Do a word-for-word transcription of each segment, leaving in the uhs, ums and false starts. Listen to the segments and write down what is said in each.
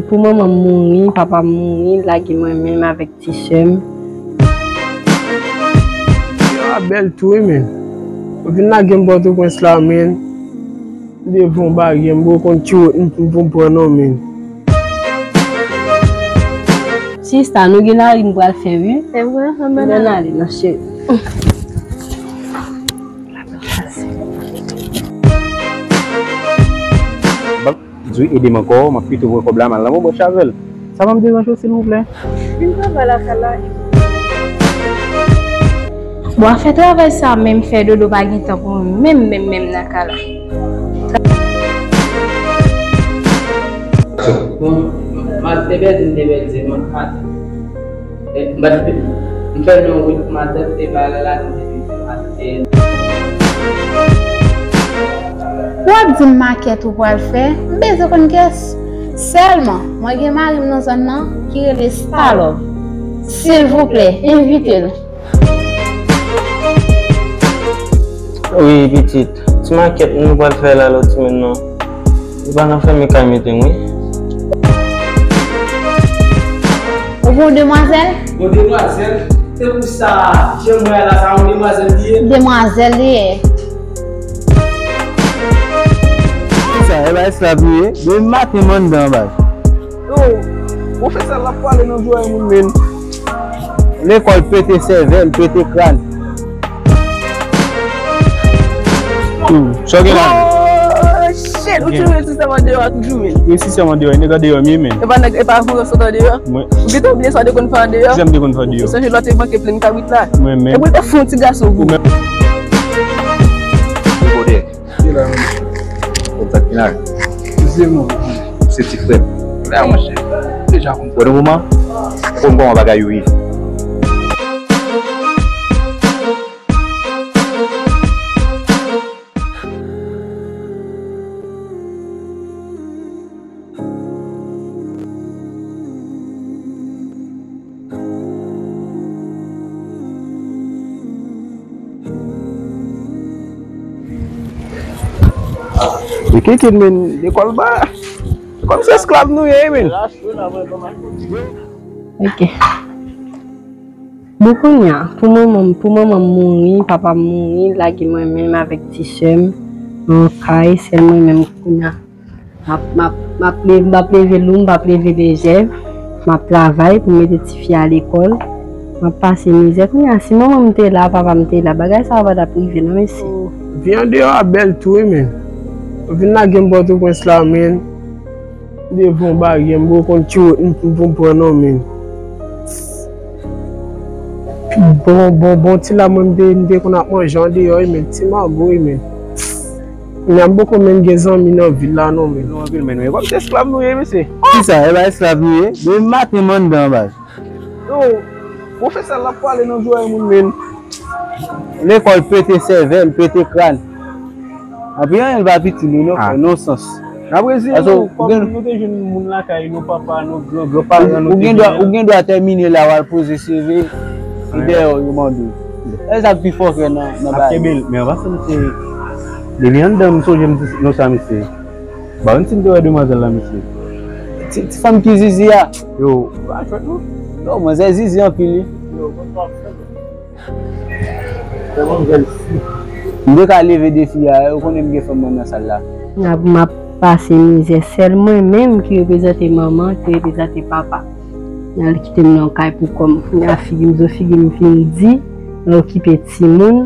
Pou manman m mouri, papa m mouri, lage mwen menm avèk ti sè m. Yo a bèl tou wi, men. Yo vin lage m Pòtoprens la, men. Devan baryè, m poko konn ki wout m pou m pran non, men. Sista, nou gen lari n pral fè wi. Se vre, ann ale nan cheri. Di ede m ankò, m ap kite w pran kòb la, m al nan Bòbòch avè l. Sa pa m deranje w, silvouplè? Vin travay lakay la. Bon, afè travay sa menm fè Dodo pa gen tan pou mwen menm, menm, menm nan kay la. Bon, m te pèdi, m te pèdi, m, m, m fè non wi, m te pale la, m te di, m te W ap di m makèt ou pral fè, m bezwen konn kiyès. Sèlman, mwen gen mari m nan zòn nan ki rele Stalòv. Silvouplè, envite l. Wi, pitit. Ti makèt nou pral fè la lòt semèn nan. Li pa nan fèmen kay mete m, wi. Ou gen yon demwazèl? Yon demwazèl? Se pou sa, jan m wè la, sa yon demwazèl li ye? Demwazèl li ye. Sa, e pa esklav li ye? Depi maten m anndan an baz. Yo, pwofesè l ap pale nan zòrèy moun, men. Lekòl pete sèvèl, pete kràn. Hmm, sa w gen la? Oh, shit, ou toujou rete sèman deyò a toujou, men. Wi, si sèman deyò, nèg an deyò m ye, men. E pa nèg, e pa voye w sot an deyò? Mwen. Ou gentan bliye sa w te konn fè an deyò? Kisa m te konn fè an deyò? Ou sonje lè w te manke plenn kabrit la? Mwen menm. Epi w te fè yon ti gason gou. Ou menm. Ki la menm? Konn sa k vin la? Se mwen. Se ti frè m. Lè a, monchè. Deja konn. Wè nan moman, ou konn kòman bagay yo ye. E keke men, lekòl ba. Kòm se esklav nou ye, men. Ok. Bon, kounye a, pou manman m, pou manman m mouri, papa m mouri, lage mwen menm avèk ti sè m nan kay, sèl mwen menm kounye a. M ap, m ap, m ap leve, m ap leve lou, m p ap leve lejè. M ap travay pou m mete tifi a lekòl. M ap pase mizè. Kounye a, si manman m te la, papa m te la, bagay sa a pa t ap rive, non, mesye. Vi andeyò a bèl tou, wi, men. Yo vin lage m Pòtoprens la, men. Devan baryè, m poko konn ki wout m pou m pran, non, men. Bon, bon, bon, ti la, mwen, m te, m te konn ap manje andeyò, wi, men. Ti mago, wi, men. Kounye a m poko menm gen zanmi nan vil la non, men. Nou anpil, men nou ye kòm se esklav nou ye, mesye. Kisa? E pa esklav nou ye? Depi maten m anndan an baz. Yo, pwofesè l ap pale nan zòrèy moun, men. Lekòl pete sèvèl, pete kràn. Anpil anyen l pa piti nou non, frè, non sans. N ap rezi nou, kòm nou te jwenn moun lakay nou, papa nou, gran, gran paran nou te gen. Ou gen dwa tèmine la, w al poze C V, e dèyè w yo mande w. E sa k pi fòkè nan, nan bagay. Ap kenbe l, men an pasan se, depi anndan m sonje m di nou sa, mesye. Ba yon ti m te wè demwazèl la, mesye. Ti, ti fanm ki zizi a. Yo, pa jwèt non. Yo, manzè zizi anpil, wi. Yo, konsa. M te ka leve defi a, ou konnen m gen fanm mwen nan sal la. M ap, m ap pase mizè, sèl mwen menm ki reprezante manman, ki reprezante papa. Yo al kite m nan yon kay pou kò m. Kounye a figi m, zo figi m vin di, mwen okipe timoun,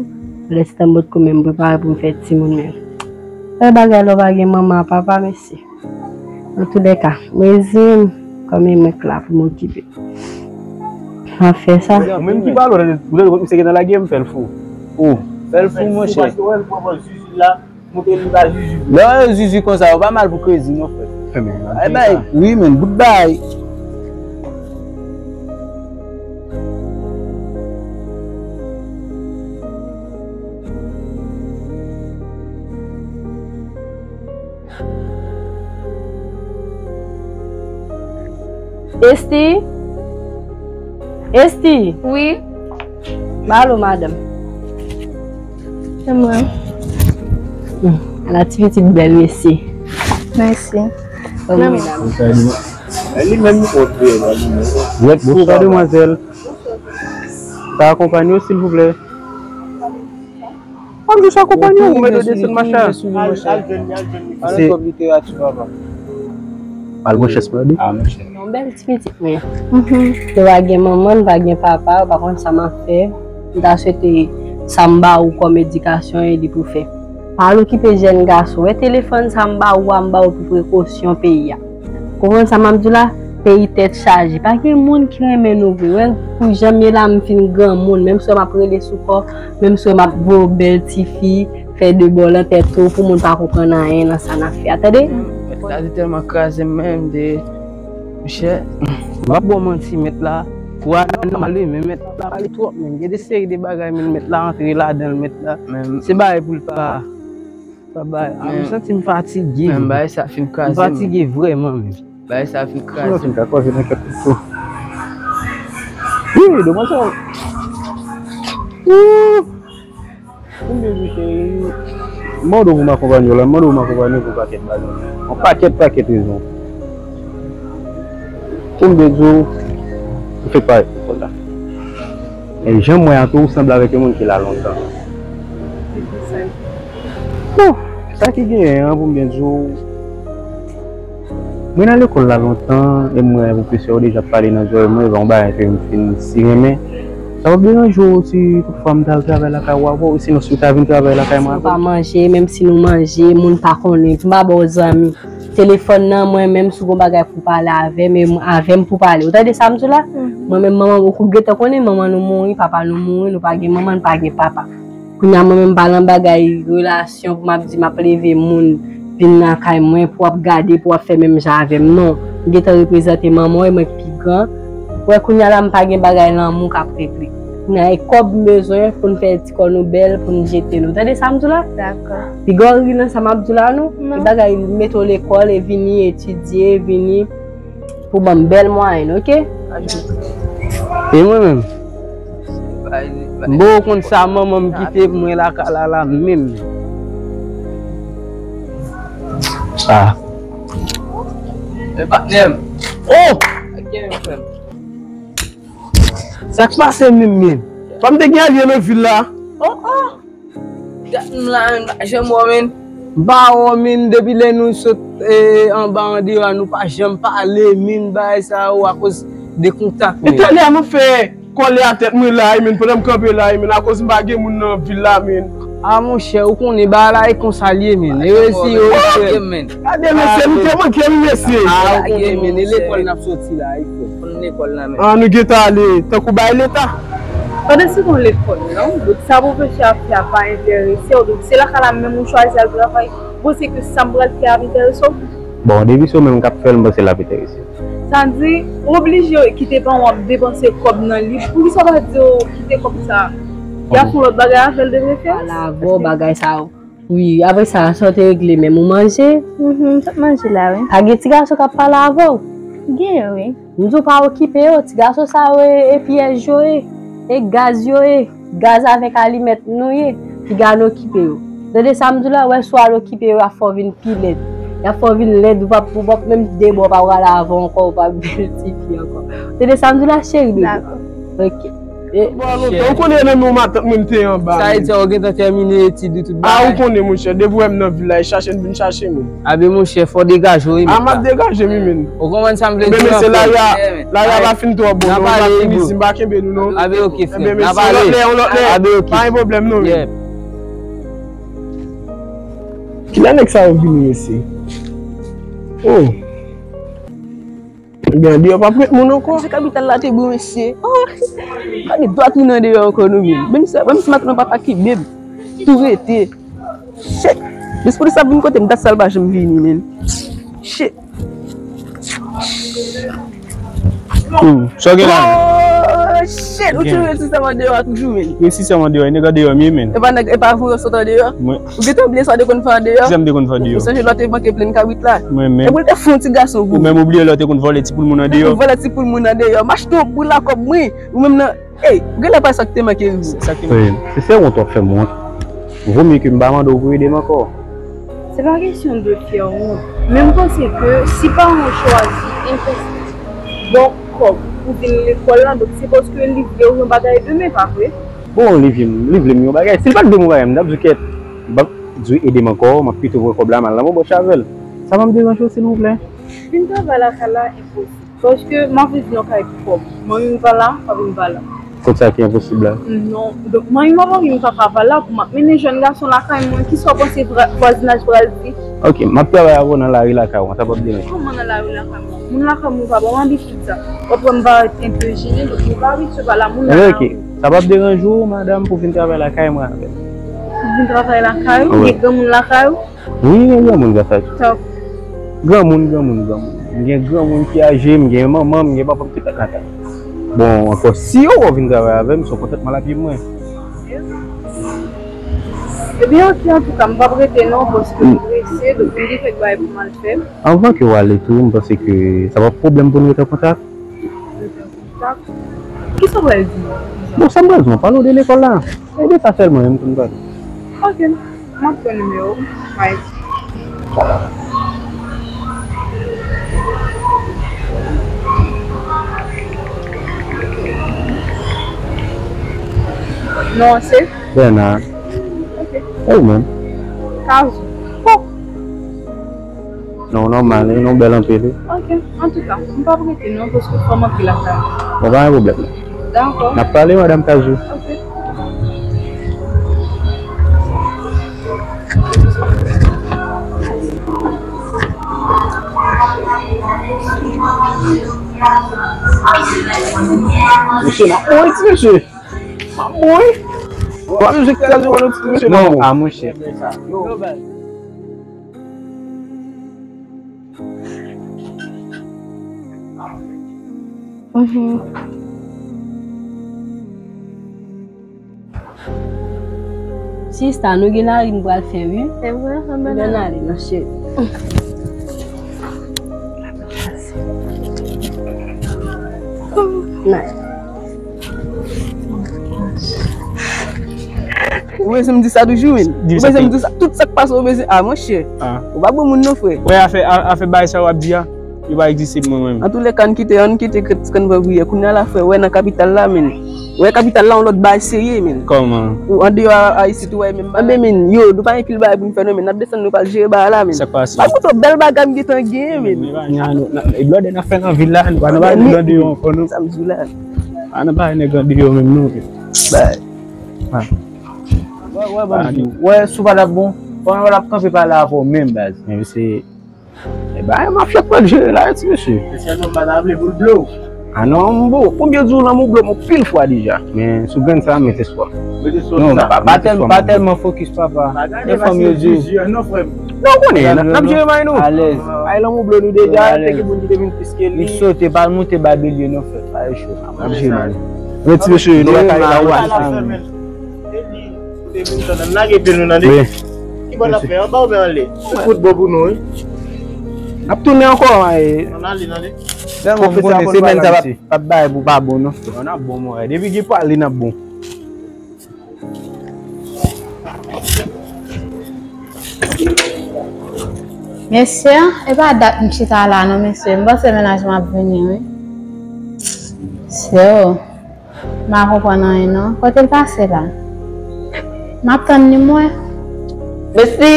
lè se tan m potko menm prepare pou m fè timoun menm. Fè bagay lè w pa gen manman ak papa, mesye. Antoulèka, mwen zen, kòm e mwen k la pou m okipe. M ap fè sa. Ou menm ki pale, ou tande, ou tande misye gentan lage m, fè l fou. Oh, fè l fou, monchè. Paske wè l pran zizi la, montre li pa zizi. Lè w zizi konsa, ou pa mal pou krezi, non, frè. Ay, bay, wi, men, bout bay. Esti? Esti? Wi. Ba lo madanm. Se mwen. Hmm. Ala ti pitit bèl mesye. Mèsi. Bon, medam. Ou ka di mwen, Li menm li kontre, li menm. Bonswa, demwazèl. Ka akonpanye w, silvouplè? An jis akonpanye w, ou mèt desann, machin. Al, al jwenn li, al jwenn li. Pale twòp literati, papa. Al, monchè, se pa de. Ah, monchè. Yon bèl ti pitit, men. Mhm. Yo pa gen manman, pa gen papa, yo pa konn sa m ap fè. M ta swete sa m ba ou kòm edikasyon e li pou fè. Pa al okipe jèn gason. Wè telefòn sa m ba ou a, m ba ou pou prekosyon peyi a. Konprann sa m ap di w la? Peyi tèt chaje. Pa gen moun ki renmen nou vre. Wè, pou jan m ye la, m fin granmoun. Menm si w wè m ap rele sou kò, menm si w wè m ap voye w bèl tifi, fè de bò nan tèt ou, pou moun pa konprann anyen nan sa n ap fè a. Tande? Mèt la te tèlman kraze m menm, de, monchè. M p ap ba w manti, mèt la. Ou a nòmal wi, men mèt la pale twòp, men gen de seri de bagay, men mèt la antre ladan l, mèt la. Se bagay pou l pa. Sa bay, a, m santi m fatige. Men bagay sa fin kraze m. M fatige vrèman, men. Bagay sa fin kraze m. Mwen fin ka koze nan kèk tou. Wi, demwazèl. Wi. Konbyen jou, cheri? M mande w pou m akonpanye w la, m mande w pou m akonpanye w pou pakèt bagay. Yon pakèt, pakèt rezon. Konbyen jou ou fèk parèt lekòl la? E jan m wè a tou, ou sanble avèk yon moun ki la lontan. Bon, sa ki genyen an, pou m byen di w, mwen nan lekòl la lontan, e m wè pwofesè yo deja ap pale nan zòrèy mwen, e pa yon bagay ke m fin si renmen. Sa p ap deranje w si toutfwa m ta al travay lakay ou avè w, sinon si w ta vin travay lakay mwen avè m? Si nou pa manje, menm si nou manje, moun pa konnen, m pa ba w zanmi. Telefòn nan mwen, menm si w gon bagay pou pale avè m, e m, avè m pou pale. Ou tande sa m di w la? Mhm. Mwen menm, manman, ou gentan konnen, manman nou mouri, papa nou mouri, nou pa gen manman, nou pa gen papa. Kounye a mwen menm m pa nan bagay relasyon pou m ap di m ap leve moun vin nan kay mwen pou w ap gade, pou w ap fè menm jan avè m. Non. M gentan reprezante manman w e mwen k pi gran. Wè kounye a la m pa gen bagay lanmou k ap regle. Kounye a e kòb m bezwen pou n fè ti kò nou bèl, pou n jete nou. Tande sa m di w la? Dakò. Piga w ri nan sa m ap di w la non. Non. E bagay mete w lekòl e vini etidye, vini pou ban m bèl mwayèn, oke? E mwen menm? M poko konn sa manman m kite pou mwen lakay la la menm. Ah. E patnè m. Oh! Sa k pase menm, men? Pa m te gen alye nan vil la? Oh, oh! Dat m la, men, m pa janm wè w, men. M pa wè w, men, depi lè nou sot, eh, anba andeyò a, nou pa janm pale, men, bagay sa yo akoz de kontak, men. E talè a m ap fè kòlè a tèt mwen la, men, pandan m kanpe la, men, akoz m pa gen moun nan vil la, men. A, monchè, ou konnen, bagay la e konsa l ye, men. E resi, yo resi. Gade, mesye, nou te manke m, mesye. A, ou konnen, men, e lekòl n ap soti la, e frè. Konn lekòl la, men. Ah, nou gentan ale, tankou bay leta. Pandan se konn lekòl, non? Donk, sa pwofesè a ap fè a pa enterese w. Donk, se lakay la menm ou chwazi al travay. Ou panse ke sa m pral fè a ap enterese w? Bon, depi se ou menm k ap fè l, m panse l ap enterese m. Sa di, ou oblije kite paran w ap depanse kòb nan li. Poukisa w pa di yo kite kòb sa a? Y a fè yon lòt bagay avè l de preferans? Pale avè w, bagay sa yo. Wi, apre sa, sa w te regle menm, ou manje? Mhm, m t ap manje la, wi. Pa gen ti gason k ap pale avè w? Gen, wi. M di w pa okipe yo, ti gason sa yo e, e pyèj yo ye, e gaz yo ye, gaz avèk alimèt nou ye, piga n okipe yo. Tande sa m di w la, wè si w al okipe yo, y ap fè w vin pi lèd. Y ap fè w vin lèd, ou p ap, ou p ap menm de bò, w p ap rale avè w ankò, ou p ap bèl tifi ankò. Tande sa m di w la, cheri doudou? Dakò. Ok. E, ou konnen nan men w matant mwen m te anba. Sa vle di ou gentan tèmine etid ou tout bagay? A, ou konnen, monchè, depi w wè m nan vil la, e chache m vin chache m. A ben, monchè, fò w degaje w, wi, men. A, m ap degaje m, wi, men. Ou konprann sa m vle di? Enben, mesye, lari a, lari a pa fin twò bon, non, m pa fin izi, m pa kenbe nou, non. A ben, ok, frè. Enben, mesye, yon lòt lè, yon lòt lè, pa gen pwoblèm, non, men. Kilè nèg sa yo vini, mesye? Oh. Ebyen, andeyò p ap ret moun ankò. Se kapital la te bon, mesye. Oh! Pa gen dwa tounen andeyò ankò, non, men. Menm si, menm si matant mwen papa kenbe m, tou rete. Shit! Lespri sa vin kote m, dat sa l pa janm vini, men. Shit! Hmm, sa w gen la, men? Oh, shit! Ou toujou ret sistèm andeyò a toujou, men. Wi, sistèm andeyò, e nèg andeyò m ye, men. E pa nèg, e pa vre w sot andeyò? Mwen. Ou gentan bliye sa w te konn fè andeyò? Kisa m te konn fè andeyò? Ou sonje lè w te manke plenn kabrit la? Mwen menm. Epi w te fè yon ti gason gou. Ou menm oubliye lè w te konn vòlè ti poul moun andeyò? Ou vòlè ti poul moun andeyò. Mache tou boul la kòb mwen. Ou menm nan, ey, ou genlè pa sa k te manke rive w. Sa k te manke. Wi, se fè wont w ap fè m wont. Vomye ke m pa mande w pou ede m ankò. Se pa kesyon de fè wont. Men m panse ke si paran w chwazi envesti Bon, kòb pou vin lekòl la, donk se paske li vle w yon bagay demen, pa vre? Bon, li vle m, li vle m yon bagay. Si l pa t vle m yon bagay, m t ap di w kèt, m p ap di w ede m ankò, m ap pito pran kòb la, m al nan bò bòch avè l. Sa p ap deranje w, silvouplè? Vin travay lakay la, enposib. Paske m ap viv nan kay pou kòb. Manmi m pa la, papi m pa la. Kot sa ki enposib la? Non. Donk, manmi m ak papi m pa ka pa la pou m ap mennen jèn gason lakay mwen. Kisa w panse vwa-, vwazinaj pral di? Ok, m ap travay avè w nan lari lakay ou, sa p ap deranje. Kòman nan lari lakay mwen? Moun lakay mwen pa ban m abitid sa. W ap wè m parèt enpe jennen, donk mwen pa abitye pale a moun nan lari. Ok, sa p ap deranje w, madanm, pou w vin travay lakay mwen avè m? Pou vin travay lakay ou? Wi. Gen granmoun lakay ou? Wi, gen granmoun, granfrè. Tankou? Granmoun, granmoun, granmoun. M gen granmoun ki aje, m gen manman m, m gen papa m ki pa ka travay. Bon, ankò, si yo wè w vin travay avè m, se yon kontantman l ap ye mwen. Ebyen, ok, antouka, m p ap rete non, paske m prese, donk m gen kèk bagay pou m al fè. Anvan ke w ale tou, m panse ke sa p ap pwoblèm pou n rete an kontak. Rete an kontak? Kisa w pral di m? Bon, sa m pral di w, pale w de lekòl la. Se de sa sèlman menm pou n pale. Ok, m ap pran nimewo w. Bye. Non, se? Bernard. Ok. E ou menm? Kazou. Oh! Non, nòmal, wi, non, bèl anpil, wi. Ok, antouka, m p ap rete non, paske fò m antre lakay mwen. Bon, pa gen pwoblèm. Dakò. N ap pale, madanm Kazou. Ok. Mesye, n ap mouri, ti mesye. M ap mouri. Wa mizik Kazou, wa nou ti mesye. Non, a monchè. Mhm. Sista, nou gen lari nou pral fè, wi. Se vre, ann ale, non, cheri. Nan. Ou bezwen m di sa toujou, men. Ou bezwen m di sa. Tout sa k pase, ou bezwen. Ah, monchè. Ah. Ou pa bon moun, non, frè. Wè, afè, a-, afè bagay sa w ap di a, yo pa egziste pou mwen, menm. Antoulèka, ann kite, ann kite kretèt, ann pran priyè. Kounye a la, frè, wè nan kapital la, men. Wè kapital la, yon lòt bagay serye, men. Kòman? Ou andeyò a, a isit, ou wè menm bagay. Anben, men, yo, nou pa gen pil bagay pou n fè, non, men n ap desann, nou pral jere bagay la, men. Sa k pase? Pa koute bèl bagay m gentan genyen, men. E blòdè n ap fè nan vil la, nou pa nan bagay nèg andeyò ankò, non. Sa m di w la. Pa nan bagay nèg andeyò menm, non. Bay. Wè, wè, ban m di w. Wè, si w pa t ap bon, pandan w t ap kanpe pale avè w menm, baz. Men se, e bagay mafya k pral jere la, ti mesye. Se sèlman m pa ta vle pou l blo. Ah non, m bo. Konbyen di w lanmou blo m anpil fwa deja. Men sou grenn sa, m met espwa. Met espwa. Non, pa, pa tèl-, pa tèlman fokis, papa. Pa gade fanm yo di. Non, frè m. Non, w konnen, n ap, n ap jere may nou. Alèz. Ay lanmou blo nou deja, te gen moun ki te vin plis ke li. Li sote, pa l moute bay Belye non, frè. Bay cho. N ap jere may nou. Men ti mesye, nou pa ka rete la ou asanm. E li, kote moun sa nan lage pye nou nan de. Wi. Ki bò n ap fè? Anba oubyen anlè? Tout fout bon pou nou, wi. N ap tounen ankò, e. Ann ale, ann ale. Tèlman m konnen semèn sa p ap, p ap bay pou pa bon, non, frè. N ap bon, mwen. Depi gen pale, n ap bon. Mesye, e pa dat m chita la, non, mesye. M panse mennaj mwen ap vini, wi. Mesye, o. M pa konprann anyen non. Kote l pase la? M ap tann li mwen. Mesi!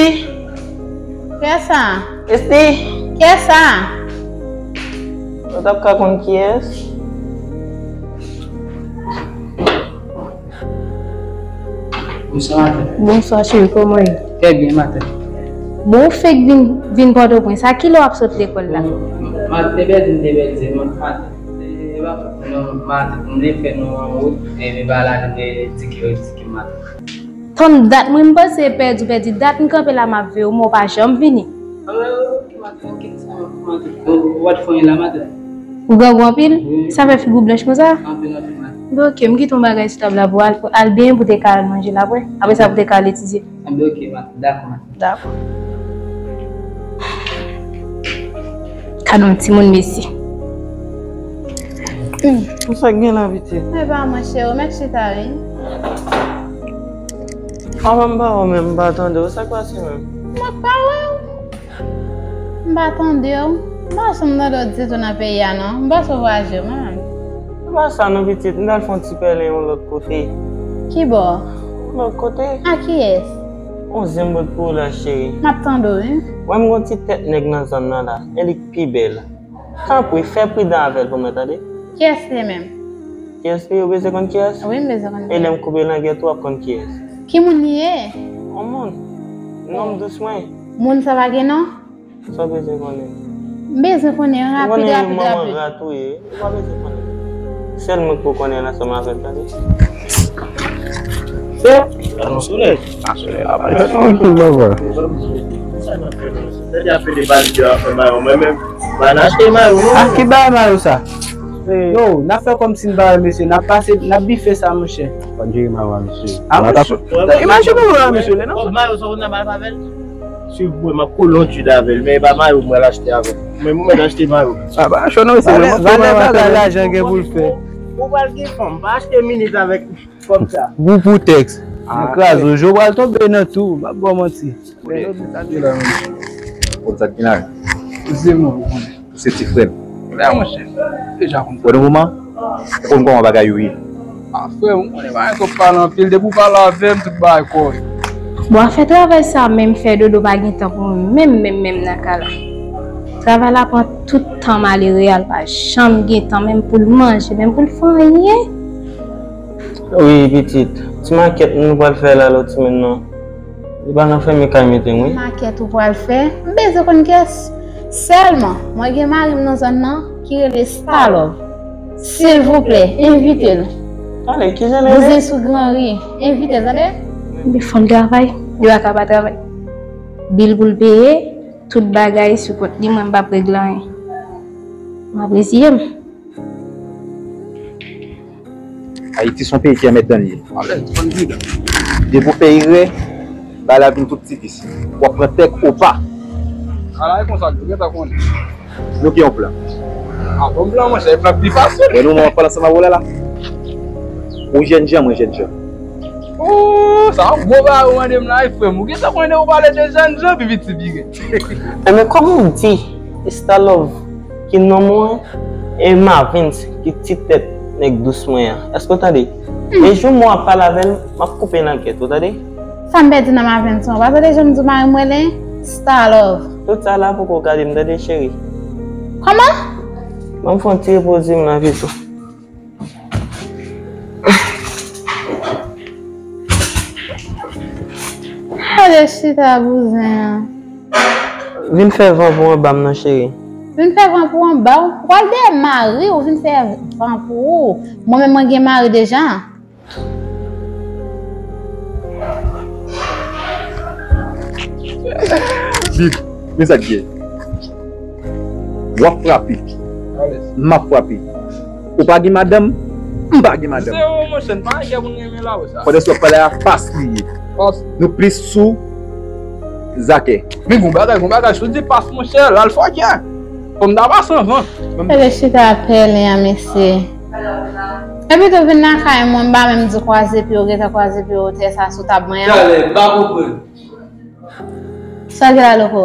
Kiyès sa? Mesi! Kiyès sa? Ou t ap ka konn kiyès? Bonswa, matant. Bonswa, cheri, kòman w ye? Trè byen, matant. Bon, ou fèk vin, vin Pòtoprens. A kilè w ap sot lekòl la? Matant, te pèdi, m te pèdi, matant. E pa fòt mwen non, matant, m vle fè nou an wout, e men pa la, nou te di ke, di ke matant. Tann dat, mwen, m panse pèdi, w pèdi dat, m kanpe la, m ap veye w, men w pa janm vini. Ah, ok, matant, ok, sa, matant. Ou, ou pa t fè anyen la, matant? Ou grangou anpil? Wi. Sa fè figi w blanch konsa? Anpil, anpil, matant. Bon, ok, m kite yon bagay sou tab la pou w al, pou al benyen pou w te ka al manje la, apre. Apre sa, pou w te ka al etidye. Anben, ok, matant. Dakò, matant. Dakò. Gade yon timoun, mesi. Hmm. Pou sa k gen la, pitit? E pa mwen, cheri, mèt chita, wi. Anvan m pa wè w menm, m pa tande w. Sa k pase menm? Mwen pa wè w. M pa tande w. M pa janm tande w ditou nan peyi a non. M panse w vwayaje, mwen menm. Se pa sa non pitit, m t al fè yon ti pèlen yon lòt kote. Ki bò? Yon lòt kote. A kiyès? Yon zen m pot pou ou la cheri. M ap tande w wi. Wè m gon ti tèt nèg nan zòn nan la, e li k pi bèl. Tanpri, fè pridan avè l pou mwen tande. Kiyès li ye menm? Kiyès li ye? Ou bezwen konn kiyès? Wi, m bezwen konn kiyès. E lè m koupe langèt ou, w ap konn kiyès. Ki moun li ye? Yon moun. Non m dous mwen. Moun sa pa gen non? Sa w bezwen konnen? M bezwen konnen rapid, rapid, rapid. Ou konnen manman rat ou ye, ou pa bezwen konnen. Sèl moun k pou konnen l ansanm avè l, tande. Sè, anonse w nèg. Anonse w nèg, papa. Sa te ap fè de bal ki ap fè mayo, mwen menm, pa n achte mayo, non. A ki bay mayo sa? Yo, n ap fè kòmsi n pa wè mesye, n ap pase, n ap bife sa, monchè. Konn jere mayo a, mesye. A, monchè. Imajine w la, mesye, lè n ap... Mayo sa w konn nan bal avè l? Si w vle, m ap kole yon djid avè l, men e pa mayo mwen al achte avè l. Mwen, mwen mèt achte mayo. A, pa chò non, se valè, mwen valè bagay lajan gen pou l fè. Ou pral gen fanm, pa achte minit avèk fanm sa. Gou pou tèks. Mwen kraze w, je w pral tonbe nan tou, m ap ba w manti. Ou di sa ki la menm. Ou di sa ki la. Se mwen, ou konnen. Se ti frè m. Lè monchè, deja konn sa. Pou le moman, ou konn kòman bagay yo ye. A, frè m, ou konnen bagay sa w pale anpil, depi w pale avè m, tout bagay kòrèk. Bon, afè travay sa menm fè Dodo pa gen tan pou mwen menm, menm, menm nan kay la. Travay la pran tout tan malere a, l pa janm gen tan menm pou l manje, menm pou l fè anyen. Wi, pitit. Ti makèt nou pral fè la lòt semèn nan. Li pa nan fèmen kay mete m, wi. Makèt ou pral fè? M bezwen konn kiyès. Sèlman, mwen gen mari m nan zòn nan ki rele Star Love. Silvouplè, envite l. Ale, kijan l rele? Bouzen sou Granri. Envite l, tande? Li fò l travay. Li pa ka pa travay. Bil pou l peye, tout bagay sou kont li, mwen m p ap regle anyen. M ap reziye m. Ayiti se yon peyi ki anmèdan li ye. Alèz, konn pridan. Depi w fè erè, bagay la vin tout ti vis. W ap pran tèk ou pa. Ala e konsa, nou gentan konnen. Nou gen yon plan. A, bon plan, monchè, e plan pi fasil. Wè nou, mwen pale ansanm avè w la, la. Ou jènjan, mwen jènjan. Oh, sa yon gwo bagay ou mande m la, wi, frè m. Ou gentan konnen ou pale de jènjan, pi piti pi rèd. Enben, kòman w di, Star Love, ki non mwen, e Marvins, ki ti tèt nèg dous mwen an. Èske w tande? Hmm. E jou mwen ap pale avè l, m ap koupe nan kèt ou, tande? Sa m pèdi nan Marvins an? Ou pa tande jan m di w mari m rele? Star Love. Tout sa la poko gade m, tande, cheri? Kòman? Ban m fè yon ti repoze m nan, pitit. Ale chita bouzen an. Vin fè van pou anba m nan, cheri. Vin fè van pou anba w? Ou pral dèyè mari w, vin fè van pou ou. Mwen menm, mwen gen mari deja. Bib, men sa k gen. W ap frape. M ap frape. Ou pa gen madanm, m pa gen madanm. Zewo, monchè, n pa gen kè pou n renmen la, wè sa. Pandan se w ap pale a, pas li ye. Pas. Nou plis sou Zakè. Men gon bagay, gon bagay, si w di pas, monchè, l al fòkè. Fò m ta pase anvan. Pale chita pèlen an, mesye. Epi tou vin lakay mwen, m pa menm di kwaze pye w, gentan kwaze pye w, tè sa sou tab mwen an. Talè, m pa konprann. Sa gen la, Loko?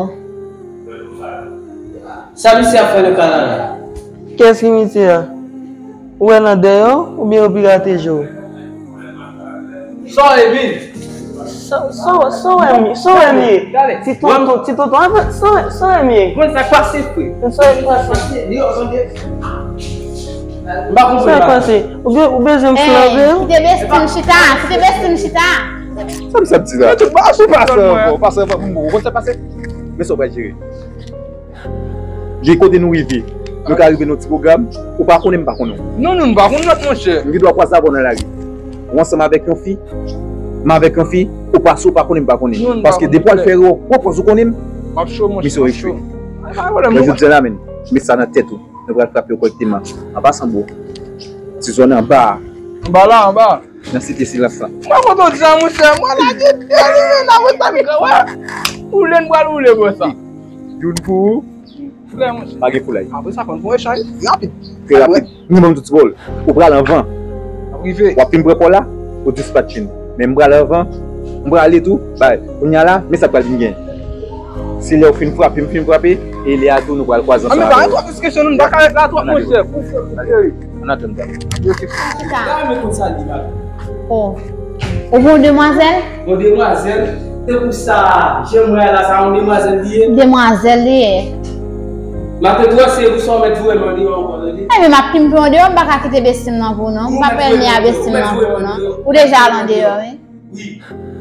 Sa misye ap fè nan kay la la? Kiyès ki misye a? Ou wè nan dèyè w, oubyen yo pirate je w? Sa w ye, Bill? Sa, sa, sa w wè m, sa w wè m ye? Ti tonton, ti tonton, sa, sa w wè m ye? Mwen, sa k pase, frè? Sa k pase? M pa konprann. Sa k pase? Ou be-, ou bezwen m flanbe w? Kite besti m chita, kite besti m chita. Sa m sa di la? Tout bagay sou pase ankò, pase ankò pou m bon. Ou konn sa pase? Men sa w pral jere. Gen kote nou rive. Nou ka rive nan ti pwogram. Ou pa konnen, m pa konnen w. Non, non, nou pa konn lòt, monchè. M gen dwa kwaze avè w nan lari. Ou ansanm avèk yon fi, m avèk yon fi, ou pase, ou pa konnen, m pa konnen. Paske depi w al fè erè, w pran pòz ou konnen m. M ap cho, monchè. Misye w echwe. Mwen, jodi a la menm, met sa nan tèt ou. Nou pral frape yo kòrèkteman. An pasan, bro. Ti zòn anba a. Anba la, anba. Nan site silans lan. Mwen kontan di sa, monchè. Mwen lage dènye nan mwen sa, nèg la, wè. Woule, n pral woule, bro, sa. Youn pou ou. Frè, monchè. Pa gen foulay. Apre sa, fò n fè yon echanj rapid. Trè rapid. Mwen ban m tout ti wòl. Ou pral anvan. Ap rive. W ap fin pran kò la, ou dispatch m. Men m pral anvan. M pral ale tou. Bay. Kounye a la, men sa k pral vin gen. Se lè w fin frape, m fin frape. E lè a tou, nou pral kwaze ansanm avè yo. Ann pa gen twòp diskisyon, nou pa ka ret la twòp, monchè. Ann atann, ann atann. Chita. Oh. Ou gen yon demwazèl? Yon demwazèl? Se pou sa, jan m wè la, sa yon demwazèl li ye? Demwazèl li ye. Matant, ou wè se pou sa w mèt voye m andeyò ankò, tande? Ebyen, m ap pimpe w andeyò, m pa ka kite bestim nan pou w, non. M pa pèmèt a bestim nan pou w, non. Ou deja al andeyò, wi. Wi.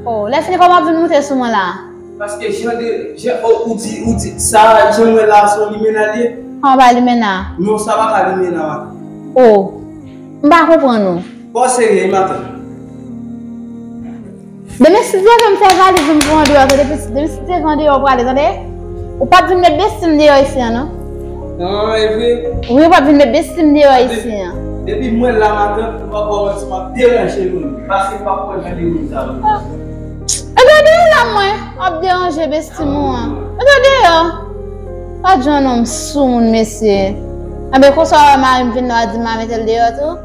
Oh, lè fini, kòman w ap vin moute sou mwen la? Paske jan de, jan, oh, ou di, ou di, sa, jan m wè la, se yon limena l ye? An, pa limena. Non, sa pa ka limena, matant. Oh, m pa konprann ou. Bon, serye, matant. Demen si Dye vle m fè valiz m pou andeyò, tande pitit. Demen si Dye vle andeyò prale, tande. Ou p ap vin met bestim deyò isi an, non. Non, e vre. Wi, ou p ap vin met bestim deyò isi an. Depi mwen la matant, m p ap ba w manti, m ap deranje moun. Paske m p ap kwè jan de moun sa yo. Mete w deyò la mwen, w ap deranje bestim ou an. Mete w deyò. Pa jan nonm sou moun, mesye. Anben, konsa w wè mari m vin la, w a di m a mete l deyò tou.